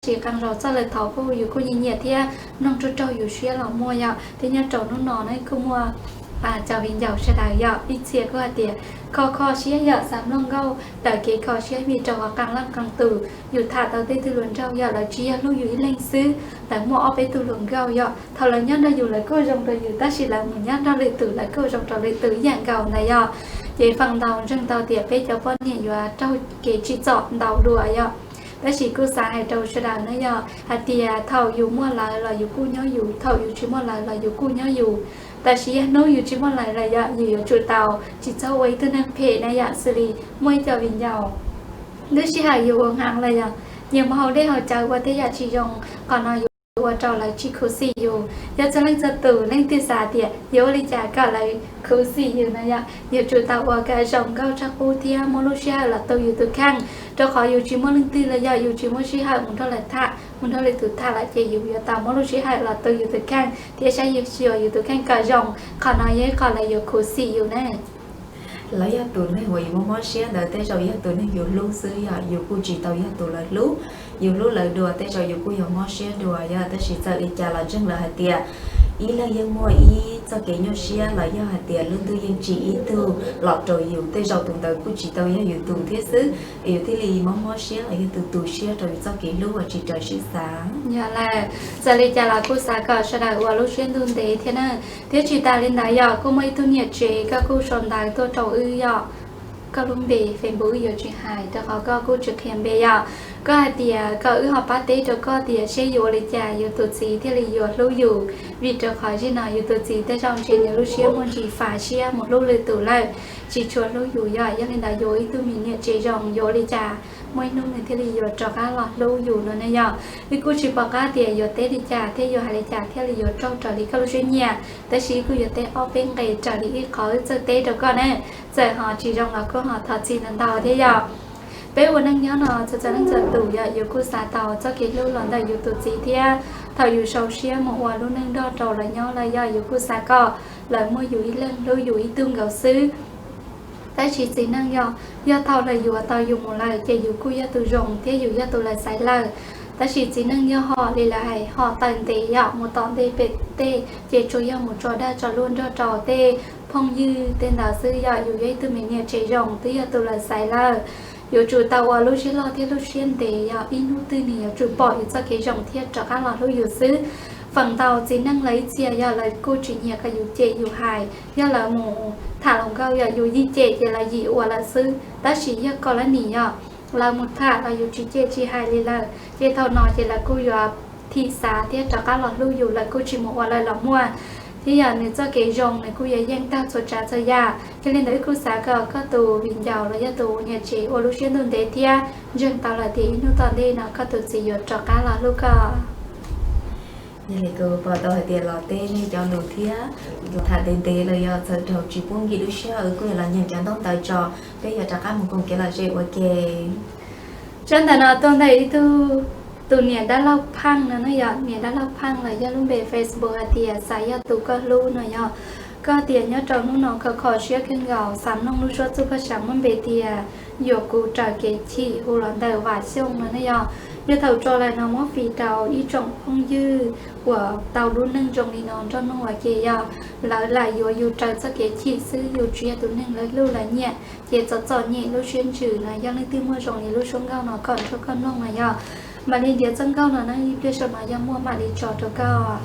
sis qee zaus txoj lawv thov kuj yus kuj nyiam nyiam thiab mloog raug raug yus siab los muaj yom. Thiab nyob rau hnub no ne kuj muaj cov viv ncaus sawv daws yom, ib txhia kuj hais tias kho kho siab yom, xav mloog nkauj raws kev kho siab vim rau qhov qee leej qee tus yus tham tau tej tug hluas nraug yom, lawv tsis yog hlub yus ib leeg xwb, lawv muaj ob peb tug hluas nkauj yom. Thaum lawv nyob nrog yus lawv kuj zoo rau yus, tab sis lawv mus nyob nrog lwm tus lawv kuj zoo rau lwm tus ib yam nkaus ntawd yom. Ces feem ntau ntseeg tau tias peb cov poj niam yuav raug kev tsim txom ntau dua yom. Tab sis kuj xav hais rau sawv daws na yom, hais tias thaum yus muaj lawv los yus kuj nyob yus, thaum yus tsis muaj lawv los yus kuj nyob yus. Tab sis yog hnub yus tsis muaj lawv lawm yom, yus yuav tsum tau tsis txhob ua ib tug neeg phem na yom, xws li muaj ib co viv ncaus lub sij hawm yus ua heev lawm yom, nyias mus haus dej haus cawv ua tej yam tsis zoo, qhov no yuav ua rau lawv tsis khuv xim yus. Yog txhua leej txhua tus leej twg xav tias yuav ua li cas kom lawv khuv xim yus na yom, yuav tsum tau ua kom zoo nkauj tshaj qub thiab muab lub sij hawm los tu yus tus kheej, rau qhov yus tsis muaj leej twg los yog yus tsis muaj sij hawm mus nrog lawv tham, mus nrog lwm tus tham lawm ces yus yuav tau muab lub sij hawm los tu yus tus kheej thiab saib xyuas yus tus kheej kom zoo. Qhov no yog ib qho lawv yuav khuv xim yus na. Lawv yog tus neeg uas yus muaj mob siab ntawd tej zaum yog tus neeg yus hlub xwb yom, yus kuj tsis tau yog tus lawv hlub. Yus hlub lawv dua tej zaum yus kuj yog mob siab dua yom, tab sis txawm li cas los ntseeg lawv hais tias ib leeg yeej muaj ib txoj kev nyuaj siab los yog hais tias lub ntuj yeej tsim ib tug los rau yus, tej zaum tus ntawd kuj tsis tau yog yus tus thiab xwb, yus thiaj li mob mob siab los yog tu tu siab rau yus txoj kev hlub uas tsis raws siab xav. Yog lawm, txawm li cas los kuj xav kom sawv daws ua lub siab ntuj ntev thiab na. Thiab tsis tas li ntawd yog kuj muaj ib tug niam tsev koj kuj sau ntawv tuaj rau wb yom, koj lub npe Facebook wb yuav tsis hais rau qhov koj kuj tsis qhia npe yom. Koj hais tias kom wb ho pab teb rau koj tias seb yuav ua li cas yus tus txiv thiaj li yuav hlub yus, vim rau qhov zaum no yus tus txiv tej zaum ntshe nws lub siab muaj ntsis fav siab mus hlub lwm tus lawm, tsis tshua hlub yus yom. Yog li ntawd yuav ib tug me niam tsev zoo yuav ua li cas muaj ib hnub nws thiaj li yuav rov qab los hlub yus no ne yom. Wb kuj tsis pom qab tias yuav teb li cas thiab yuav hais li cas thiaj li yuav raug raws li koj lub siab nyiam, tab sis wb kuj yuav teb ob peb nqe raws li ib qho wb txawj teb rau koj ne. Txawm ho tsis zoo los kuj ho thov txim ntau ntau thiab yom. Peb ua neej nyob no txhua txhua leej txhua tus yog yus kuj xav tau txoj kev hlub los ntawm yus tus txiv thiab. Thaum yus sau siab mus ua lub neej nrog rau lawv nyob lawm yog yus kuj xav kom lawv muaj yus ib leeg hlub yus ib tug nkaus xwb. Tab sis txiv neej yog, yog thaum lawv yuav tau yus mus lawm ces yus kuj yog tus zoo thiab yus yog tus lawv xaiv lawm. Tab sis txiv neej yog hom li lawv hais hom tawm ntev yom, mus tom ntej pem tej ces tsuas yog mus tso dag tso luag nrog rau tej phooj ywg tej ntawd xwb yom. Yus yog ib tug me niam tsev zoo twb yog tus lawv xaiv lawm. Yuav tsum tau ua lub siab loj thiab lub siab ntev yog ib hnub twg nws yuav tsum pom yus txoj kev zoo thiab rov qab los hlub yus xwb. Feem ntau txiv neej lawv ib txhia yog lawv kuj tsis nyiam kom yus cem yus hais, yog lawv mus tham hluas nkauj yog yus yeej cem ces lawv yim ua lawm xwb. Tab sis yog kom lawv nim yog lawv mus tham los yus tsis cem tsis hais li lawm ces thaum no ces lawv kuj yuav thim xav thiab rov qab los hlub yus, lawv kuj tsis mus ua lawm los muaj. Thiab yog nws txoj kev zoo nws kuj yuav yeej tag txhua tsav txhua yam. Yog li ntawd wb kuj xav kom koj tus viv ncaus los yog tus niam tsev ua lub siab ntuj ntev thiab ntseeg tau lawm tias ib hnub tom ntej no koj tus txiv yuav rov qab los hlub koj. Yog li kuv pom tau hais tias los teb nej cov lus thiab tham ntev ntev los yog txhawm raug tsis pub nkim lub sij hawm, wb kuj yuav los nyeem cov ntaub ntawv tso, peb yuav rov qab mus koom kev lom zem ua ke. Tsab ntawv no tuaj ntawm ib tug, tus niam dab laug Pheej no ne yom. Niam dab laug Pheej los yog lub npe Facebook hais tias xav yog tus koj hlub no yog. Koj tias nyob rau hnub no kho kho siab kawg nkaus xav mloog lub suab txuj paj seev muaj npe tias yuam kuv raws kev chim hu los ntawm Vam Xyooj no ne yog. Yog thaum tso lawm no muab fij rau ib tsoom phooj ywg uas tau lub neej zoo li no nrog mloog ua ke yog lawv lam yuav yus raws txoj kev chim xwb, yus tsis yog tus neeg lawv hlub lawv nyiam. Ces txom txom nyem lub siab ntsws no yog leej twg muaj zoo li lub suab nkauj no kom nrog koj mloog no yog. Mam li nrhiav txoj nkauj no ne, ib pliag saum no yog muaj mam li tso rau koj.